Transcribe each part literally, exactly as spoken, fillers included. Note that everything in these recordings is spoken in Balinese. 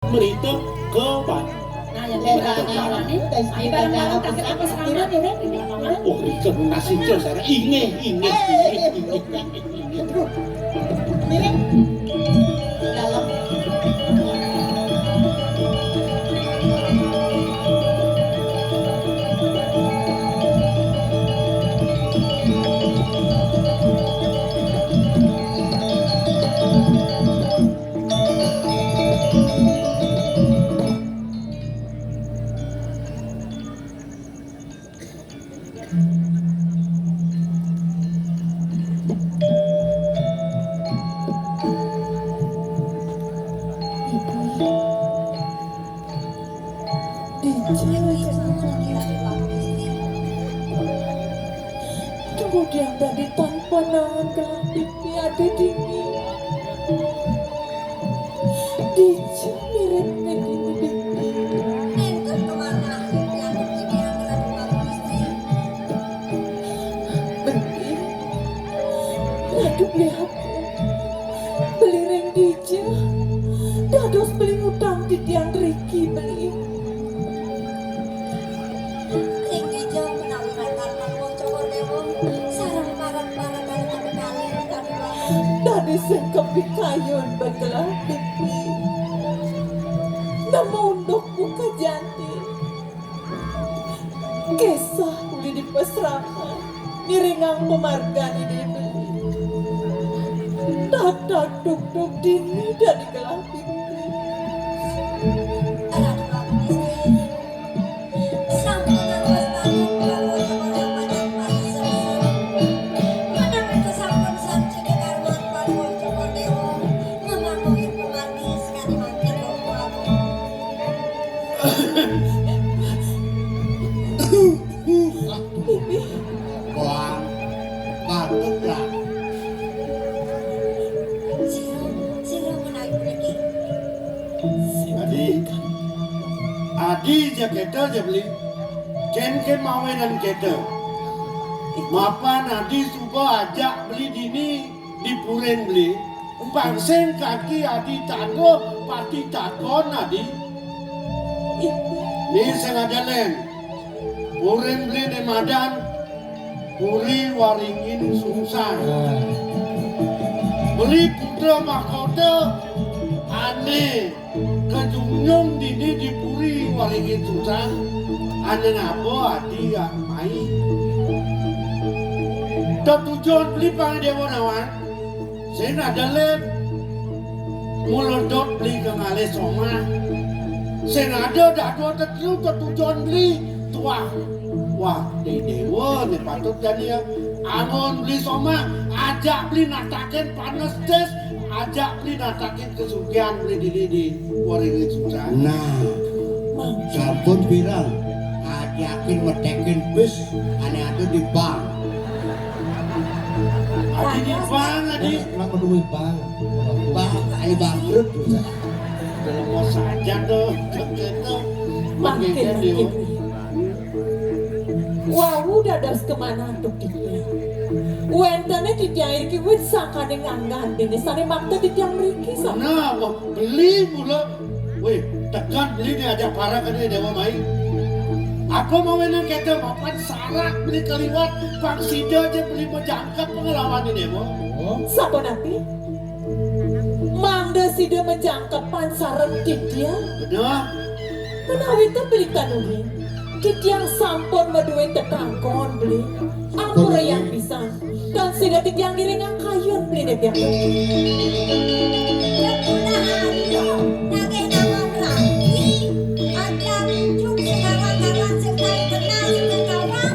Merita ke Bandung. Nah, yang kita ini, ayo bareng-bareng, kasih apa semangat. Wah, itu nasi ke sana. Inggih, inggih, inggih, inggih. Miring. Dalam. Kemudian tadi tanpa nahan gelap pipi ada dingin. Dija mirip nagini dingin. Enten kemana yang begini yang gelap malam istri? Beli, aduh, beli apa? Beli ring dija. Dados beli ngutang titiang riki, beli. Ring dija menawi ratan Prabu Cokor Dewa sareng para-para kalih kami. Dadi sing kepikayun begelah pipi. Nemu unduk muka jati. Kesah uli dipasrahang, ngiringang pamargane Dewi. Tatag dugdug dini dadi gelah pipi. Wah, patut lah. Sira, sira menawi puniki. Adi, adi ja keta ja beli. Kenken mawinan keta. Mapan adi suba ajak beli dini di purin beli. Pang sing kaki adi tangguh pati takon adi. Ni sing ada len. Purin beli ne madan Puri Waringin Sungsang. Beli putra mahkota ane kajunjung dini di Puri Waringin Sungsang. Ane ngaba adi ya mai. Tetujon beli pang dewa nawan. Sing ada len. Mula dot beli ka ngalih somah. Sing ada dadua tetelu tetujon beli. Tuah. Wah, di dewa ne patut jani ya. Angon beli somah, ajak beli natakin panes des, ajak beli natakin kesugihan beli dini di Waringin Sungsang. Nah, sampun pirang. Ajakin metekin bis, ane ada di bank. Adi di bank, adi. Kenapa duwe bank? Bank, ane bangkrut. Dalam pos aja tuh, gitu. Mangkin, mangkin. Wau dados kemana antuk titiang. Wentene titiang iki wit sangkane nganggan dene sane makta titiang mriki sami. Nah, wah, beli mula. Wih, tekan beli ne ajak para kene dewa mai. Apa mawinan kete mapan sarat beli kaliwat, pang sida aja beli majangkep pengelawan ne dewa. Sapunapi? Mangda sida majangkepan sareng titiang? Bener. Menawi ten beli tanuhin, titiang sampun maduwe tetakon beli. Ampura yang pisan. Tan sida titiang ngiringang kayun beli titiang. Kepunahan yo, nagih nawang rayi, ada muncung sekarang-karang sing paling kenal sing kawan.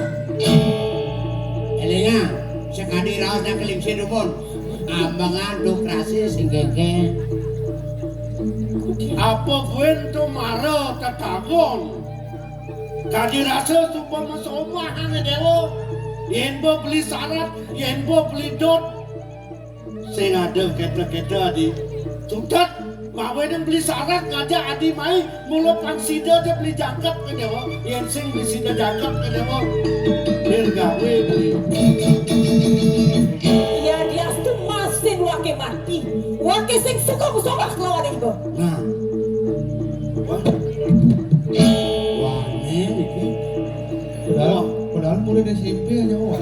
Elinga, sekadi raos nang kelingsir dumun. Ambengan duh krasi sing kengken. Apa buin to mara tetangon? Kadi rasa suba masomah ane dewa. Yen bo beli sarat, yen bo beli dot. Sing ada kete-kete adi. Sutet, mawinan beli sarat ngajak adi mai, mula pang sida aja beli jangkep ke dewa. Yen sing beli sida jangkep ke dewa. Lir gawe beli. Ya diastu masing wake mati. Wake sing suka musomah kelawan iba. Nah. Udah S M P aja, wah.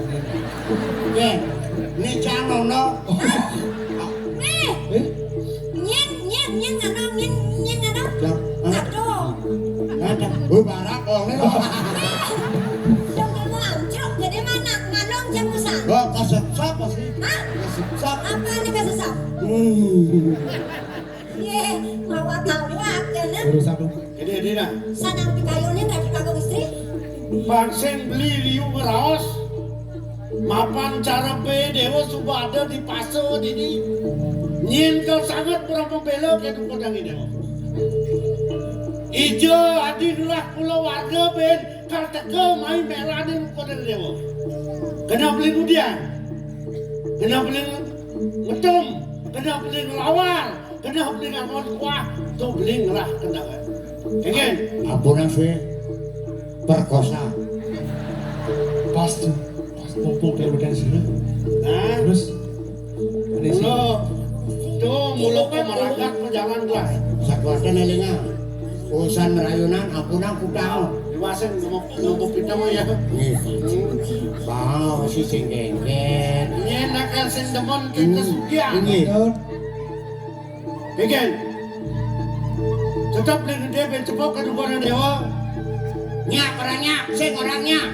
Yen, nek cang ono. Nih, eh? Nyen, nyen, nyen ngano, nyen, nyen ngano. Cang, ah. Aduh. Ada, oh, barak kok. Nih, dong kamu amcok, jadi mana ngalong jam besar. Wah, kasep sapa sih? Hah? Kasep sapa? Apa nih kasesap? Hmm. Ye, mawa tawa kene. Urusan dong. Ini, ini nah. Sanang dikayunin dari kakung istri. Bang sing beli liu ngeraos. Mapan cara be dewa suba ada di paso dini. Nyin kau sangat berapa bela ke dukun yang ini. Ijo adi gelah pulau warga ben kal teke mai merah di dukun yang dewa. Kena beli mudian. Kena beli ngetum. Kena beli ngelawar. Kena beli ngamon kuah tu beli ngelah kena kan. Engen. Ampun nang suwe perkosa. Pas tu, pas pupuk dia udah sini. Nah, terus ada sih. Mulo, tu mulo ke meragat pejalan kelas. Sakuatan elinga. Urusan merayunan ampun aku tahu. Iwasan ngomong ngomong kita mau ya. Nih. Bang, si sing gengget. Ini nakal sing demen kita sukian. Ini. Bikin. Tetap beli gede ben cepok ke dukun dewa. Nyak orang nyak, sing orang nyak.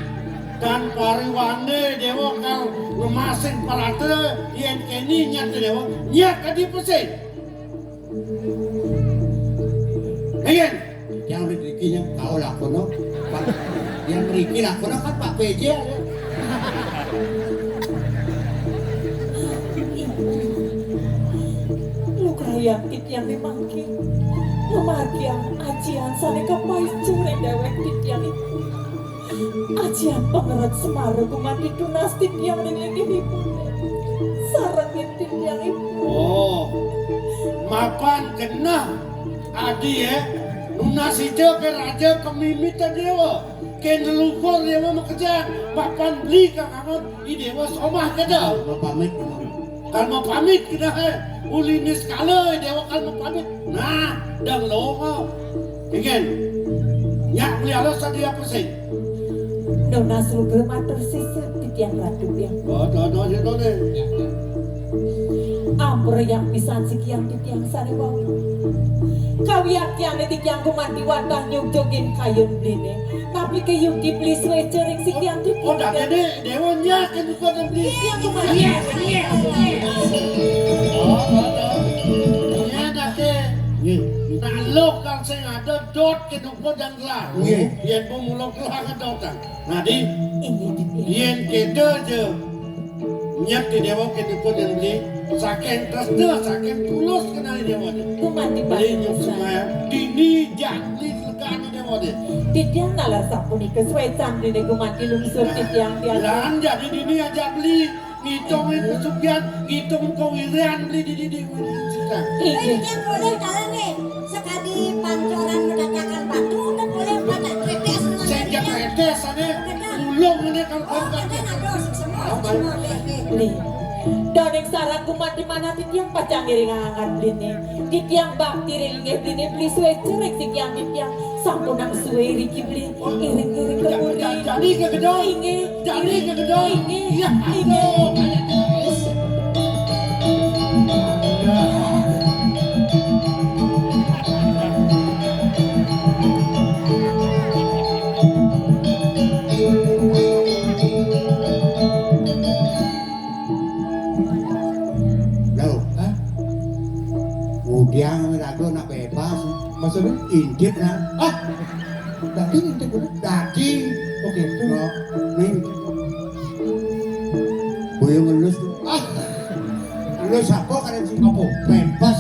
Dan pariwande dewa kal ngemasin parate yen keni nyak dewa. Nyak tadi pesing. Bikin. Yang mriki yang kau lakono. Yang mriki lakono kan Pak P J. Lugrayang titiang mimangke. Lumargiang ajian sane kepaicu ring dewek titiang iku. Ajian pangeret Semara gumanti tunas titiang ring linggihipun. Sarengin titiang iku. Oh. Mapan genah adi ya. Nunas ija ke raja kemimita dewa. Ken leluhur dewa makejang, mapan beli kang angon, i dewa somah keda. Mapamit. Kan mapamit keda he. Uli niskala i dewa kan mapamit. Nah, dang loho. Ingen. Nyak beli alas tadi apa sih? Nunas lugra matur sisip titiang ratu pian. Oh, dodo sih dole. Ampura yang pisan sikian titiang sane wau. Kawiyatyane titiang gumanti wantah nyugjugin kayun bline. Napi ke yukti beli sueca ring sikian titiang. Oh, dadi ne dewa nyak kan bukan beli. Iya, iya, iya. Oh, oh, oh. Iya, dadi. Iya. Nah, lo kan sing ada dot ke duko dan gelar. Iya. Iya, bu mulo gelar ke dot. Nah, di. Iya, iya. Yen keda aja. Nyep di dewa ke duko dan beli. Saking tresna, saking tulus kenali dewa. Kuman di beli nyep semaya. Dini jangli Titiang nalar sapunika suecan dene gumanti lungsur titiang tiang. Lan jadi dini aja beli ngitung pesugihan, ngitung kewirian beli di dini. Inggih. Titiang boleh dalam nih sekali pancoran mendatangkan batu untuk boleh pada kretes. Sejak kretes ada ulung ini kalau kau kan ada semua. Nih. Daning sarang gumanti manah titiang pacang ngiring angan beli nih. Titiang bakti ring inggih beli beli suwe cerik titiang titiang sampun nang suwe riki beli iring-iring ke puri. Jadi ke gedong. Inggih. Jadi ke gedong. Inggih. Iya. Inggih. Lho, hah? Ngudiang ragu nak bebas. Maksudnya? Intip lah. Ah, daging intip dulu. Daging. Oke, itu. Ning. Boyo ngelus. Ah. Ngelus apa karen sing apa? Bebas.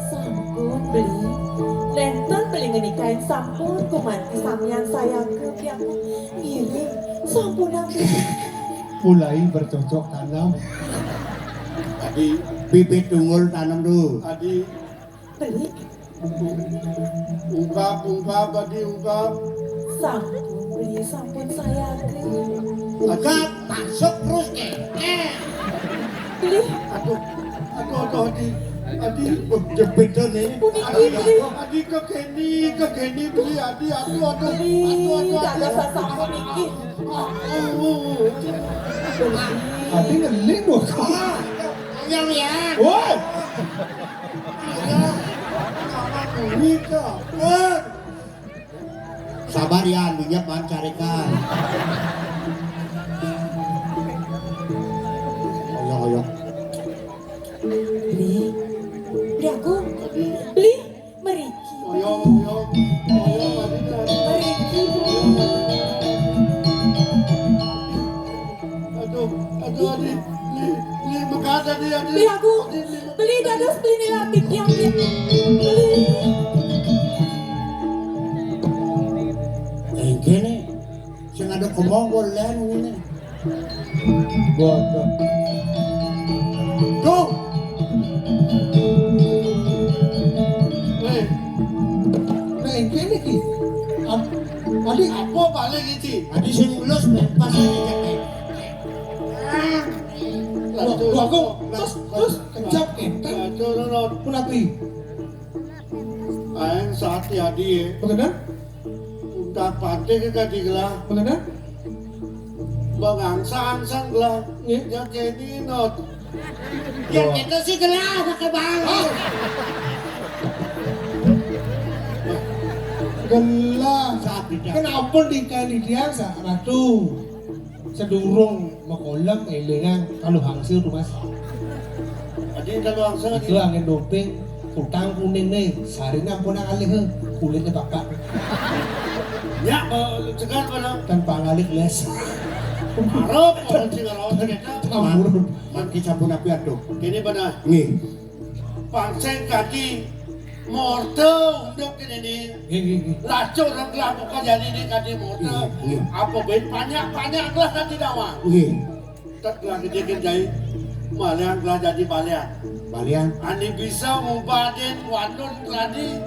Sampun beli. Lenten beli ngenikain sampun kumanti samian sayaga piaku. Ngiring, sampunang. Mulai bercocok tanam. Tadi bibit tunggul tanam dulu. Tadi beli. Ungkap, ungkap, tadi ungkap. Sampun beli, sampun saya. Ungkap, masuk terus ke. Eh. Beli. Aduh, aduh, aduh, di. Adi, jepit to né. Puniki, Adi, Beli. Adi, kekeni, kekeni, Beli, Adi, aduh, aduh, Beli, aduh, aduh, dados aduh. Sasampun niki. Ah, uh, uh, uh. Adi ngeling loh. Ah, yang, ya. Woi. Ya. Ini kok. Eh. Sabar ya, andinya pan carikan. Oyong, oyong. Beli, beli aku, beli, meriki. Oyong, oyong, oyong, adi, adi. Meriki, Bu. Aduh, aduh, adi, beli, beli, mekat, adi, adi. Beli aku, adi, beli. Beli dados beli nilar titiang, beli. Beli. Engké né, sing ada kemong gua lén ngéné. Gua, gua. Tuh. Eh. Nah, engké né, Ki. Ad-, adi. Apa balik iki? Adi sing lulus bebas aja, Ki. Wah, wah, kok terus, terus kencap, eh. Aduh, no, no. Punapi? Aéng saat ya, Di, ya. Bagaimana? Untat panté ké kadi gelah. Bagaimana? Bang angsa-angsa gelah. Nggih. Ya kéné, Not. Ya, kita sih gelah, pakai bang. Gelah. Saat tidak. Kenapa nikahin dia, Sa-, Ratu? Sedurung makolem élingang kaluhangsa to, Mas. Adi kaluhangsa, adi. Itu angin doping, kutang kuning né, sarina ampun ngalih, kulitnya bapak. Ya, eh, cegat mana? Tanpa ngalih les. Arep, orang sing ngalih ternyata. Tambur. Mangké sampun api aduh. Kéné bener. Nggih. Pang sing kadi morta unduk kéné né. Nggih, nggih, nggih. Lacur gelah buka jani né kadi morta. Nggih, nggih. Apa baé banyak-banyak gelah kadi dawang. Nggih. Tet gelah gedé jai. Balian gelah jadi balian. Balian. Ané bisa ngubadin wadon keladi.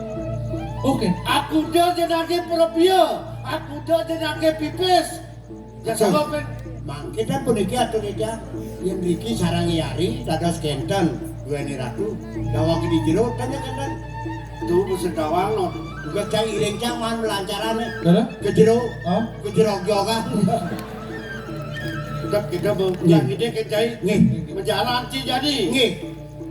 Oké. Aku da jenengé Prabia. Aku da jenengé Pipis. Ya, betul. Sabab, Pin. Mangké ten puniki atur Ida, yén mriki sareng Yari dados kénten duweni ratu, dawang di jero ten ya kénten. Tuh, mesti dawang, no. Juga cai iring cang man melancarane. Bener? Ke jero. Hah? Ke jero gyoga. Udah kita, Bu. Nggih. Yang ini ke cai. Nggih. Menjalan ci jadi. Nggih.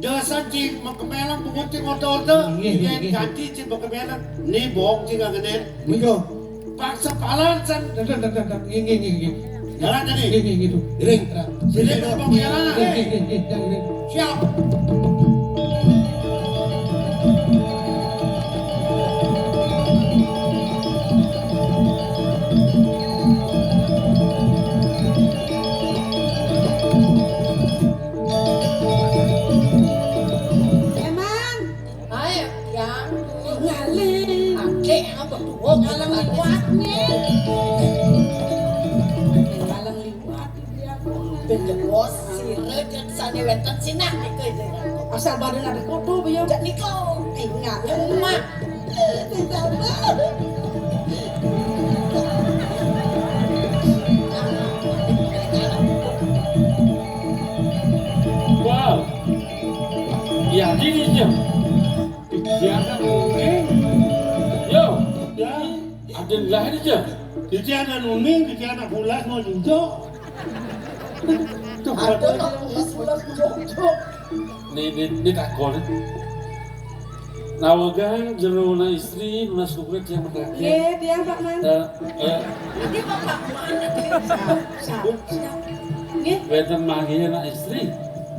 Dasa ci mengkemelang bungut ci ngotor-otor. Nggih, nggih, nggih. Yén ganti ci mengkemelang. Ni bong ci nggak ngenet. Nggih. Paksa palan san. Nggih, nggih, nggih, nggih. Jalan tadi. Nggih, nggih, nggih, tuh. Iring. Sini, Bang, jalan. Nggih, nggih, nggih, nggih, nggih. Siap. Emang. Ae, yang ngalih. Adek apa tuwa ngaleng liwat nih? Ngaleng liwat dia. Ben jebos sira jan sane wenten sinah nika. Asal badan ada koto apa ya? Jak nika. Eh, ngaleng mak. Wow. Ya, ini dia. Diana Uning. Yo. Ya. Aden lah ini, Jeng. Diana Uning, Diana Bulas mau juga. Tuh, aduh, bulas, bulas, bulas, bulas. Ini, ini, ini takon. Nawegang jero na istri, nunas kukurit yang mendaki. Nggih, tiang, Pak Man. Eh, eh. Ini Bapak Man. Siap, siap, siap. Nggih. Wenten manggihe na istri.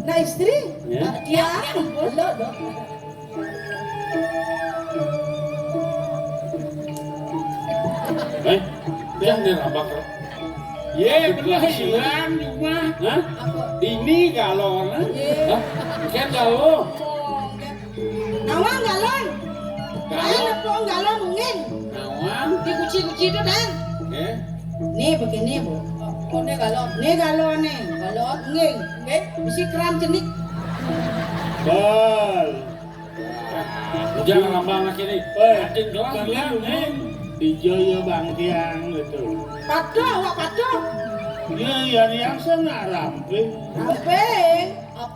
Na istri? Nggih. Tiang, lho, lho. Eh, yang dia rabak. Ye, bener hilang di rumah. Hah? Ini galon, eh? Ye. Hah? Ikan galon. Nawang galon. Galon. Ayo, nepung galon mungkin. Nawang. Dikunci-kunci itu, Dan. Eh? Nih, begini, Bu. Oh, ini galon. Nih galon nih. Galon. Nggih. Nggih. Bisi keran cenik. Bal. Jangan lambang lagi nih. Eh, ating gelas kalian bilang, ini eh. Di Jaya Bangkiang gitu. Patuh, awak patuh. Iya, iya, yang sana ramping. Ramping. Apa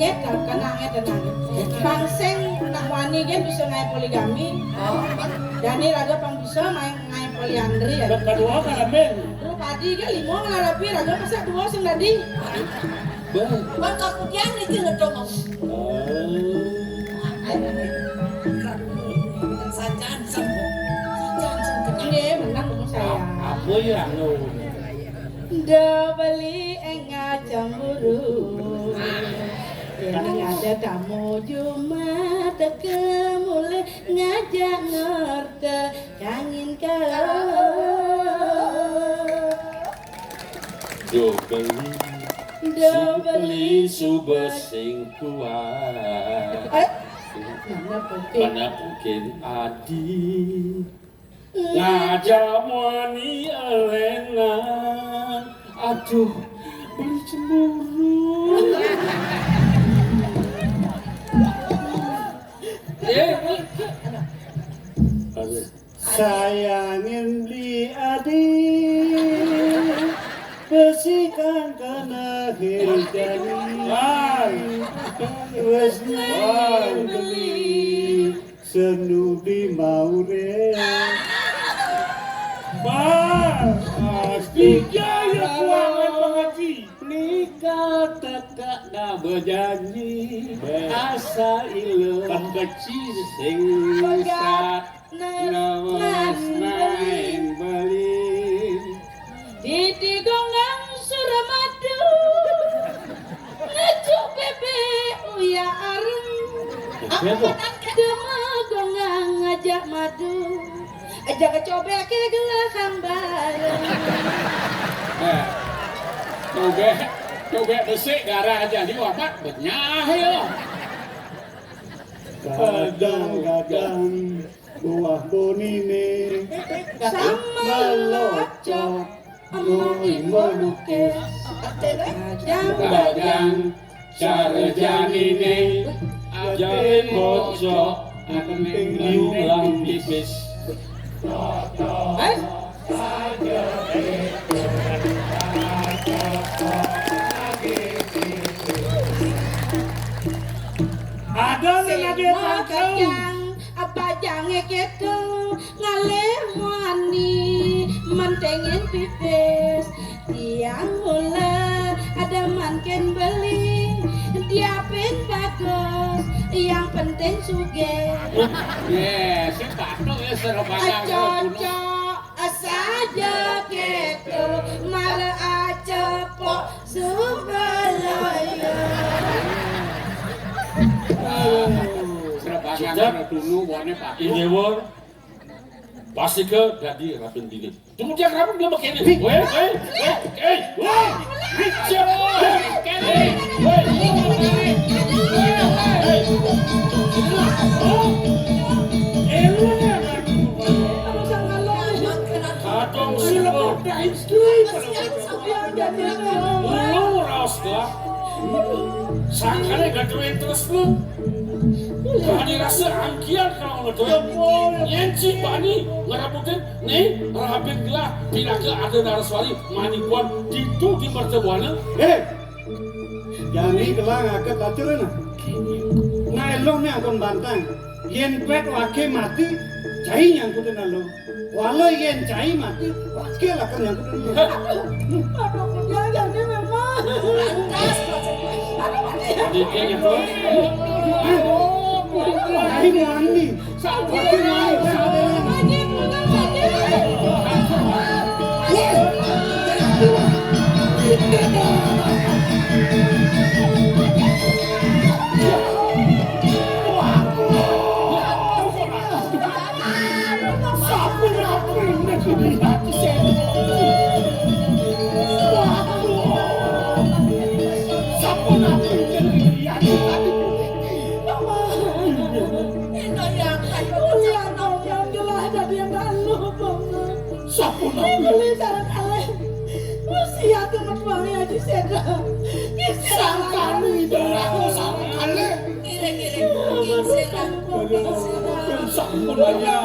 Tenang, tenang. Pang sing nak wani kan bisa ngaé poligami. Jani raga pang bisa main ngaé poliandri ya. Kedua kan amin. Rupadi kan lima ngelarapi raga masa dua sing dadi. Bang kakudian iki ngedong. Oh. Sajan sembuh. Sajan sembuh. Nggih, menang Bu saya. Apa ya anu? Nda beli enggak cemburu. Yang ada kamu cuma teke mulai ngajak ngerti kangin kau. Do beli, do beli suba sing kuat. Eh? Mana mungkin? Mana mungkin adi ngajak wani elenan. Aduh, beli cemburu. Eh, aduh. Sayangin beli adi besikan kena hidani. Wes beli. Senubi maure. Bang, tiga ya kuangan pengaji. Nikah tetap dah berjanji. Asa ilu. Pengkeci sing sat. Nawas nain beli. Titi gonggang Suramadu. Ngecuk bebek uya areng. Siapa? Dema gonggang ngajak madu. Aja kecobek ke gelahang bareng. Eh, cobek, cobek besik garah aja di wapak benyah ya. Kadang-kadang buah bonine sama locok mau imbo lukis. Kadang-kadang cara janine ajarin bocok diulang pipis. Eh? Ada nih ada yang tahu. Apa jange keto ngalih wani mentengin pipis. Tiang mula ada manken beli. Diapin bagus, yang penting sugih. Yes, batuk ya serebangan. Cocok saja keto malah acepok. Subalaya. Serabakan dulu wone Pak. Ini wong pasti ke dadi rapin dingin. Tunggu dia rapin dia begini. Weh, weh, weh, eh, weh. Siapa? Weh, weh. Eh, lu ya. Kadang sih. Lu raos lah. Sangkane gak duwe terus lu. Kani rasa angkian kalau ngedoyan. Yen ci bani ngerabutin nih, rahatin gelah, pinaka ada naraswari, manipuan, ditu di mertebuana. Eh, jani gelah ngaket lacurna. Nah, elong nih akon bantang. Yen pet wake mati, cai nyangkutin alo. Wala yen cai mati, wake lakon nyangkutin alo. Aduh, ya, ya, ini memang. Lantas, aduh, mati. Ini dia nyangkut. Cai mandi. Wake mandi. Mati, mati, mati. Sampun. Beli sareng kalih. Wasiat metuangi Aji Seda. Sangkanu Ida Ratu sareng kalih. Ngiring-ngiring. Sampun aja.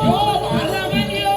Yo, barang aja, yo.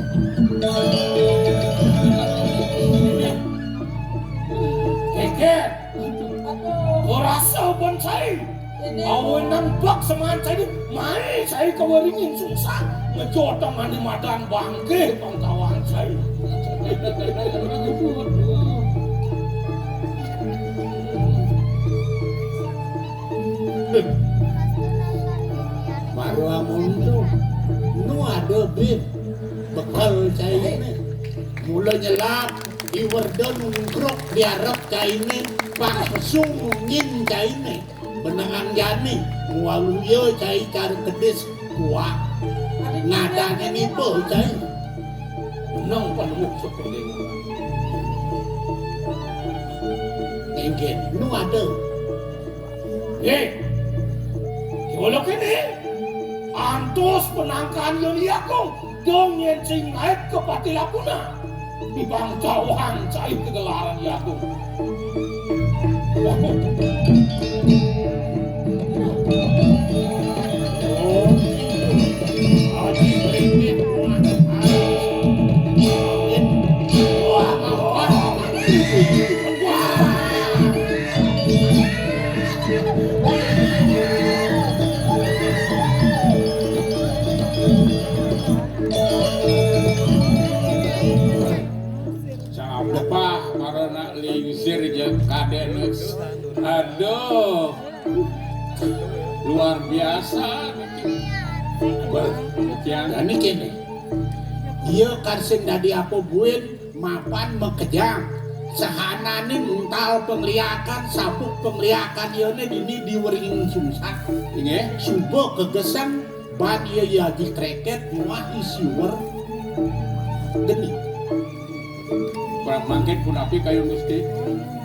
Geger. Ora sopan sae. Awenan bek semaan cai, mai cai ka weringin sungsang, ngejotong ane madan bangke pangkawang cai. Baru amun tu, nu ada bin bekel cai ne. Mula nyelap, di werda nungkruk di arep cai ne, pang pesu mungin cai ne. Benengan jani, waluya cai cara kedis kuat. Ngadane niba cai. Nang panuh sekeling. Enggen, nu ada. Eh, kewala kene. Antos penangkan Hyang Agung, dong yen sing ngait ke pati lakuna. Di bang tawang cai kegelaran Hyang Agung. Sampah marana lingsir je kadene. Aduh. Luar biasa. Bah, demikian. Lah niki nih. Iya kan sing dadi apa buin mapan makejang. Sahanane ntal pangliakan, sabuk pangliakan iyane dini di weringin sungsang. Inggih. Suba kegesang ban iya Aji Kreket muah isiwer geni. Pramangkin punapi kayun Gusti?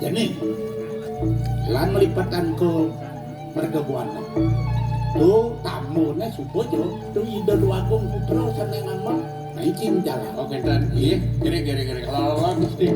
Geni. Lan malipetan ke merga buana. Tu tamune suba jo. Tu Ida Dwagung Putra sane ngamel. Nah, iki jalan. Oke, dan iya, gere, gere, gere. Lawan, Gusti.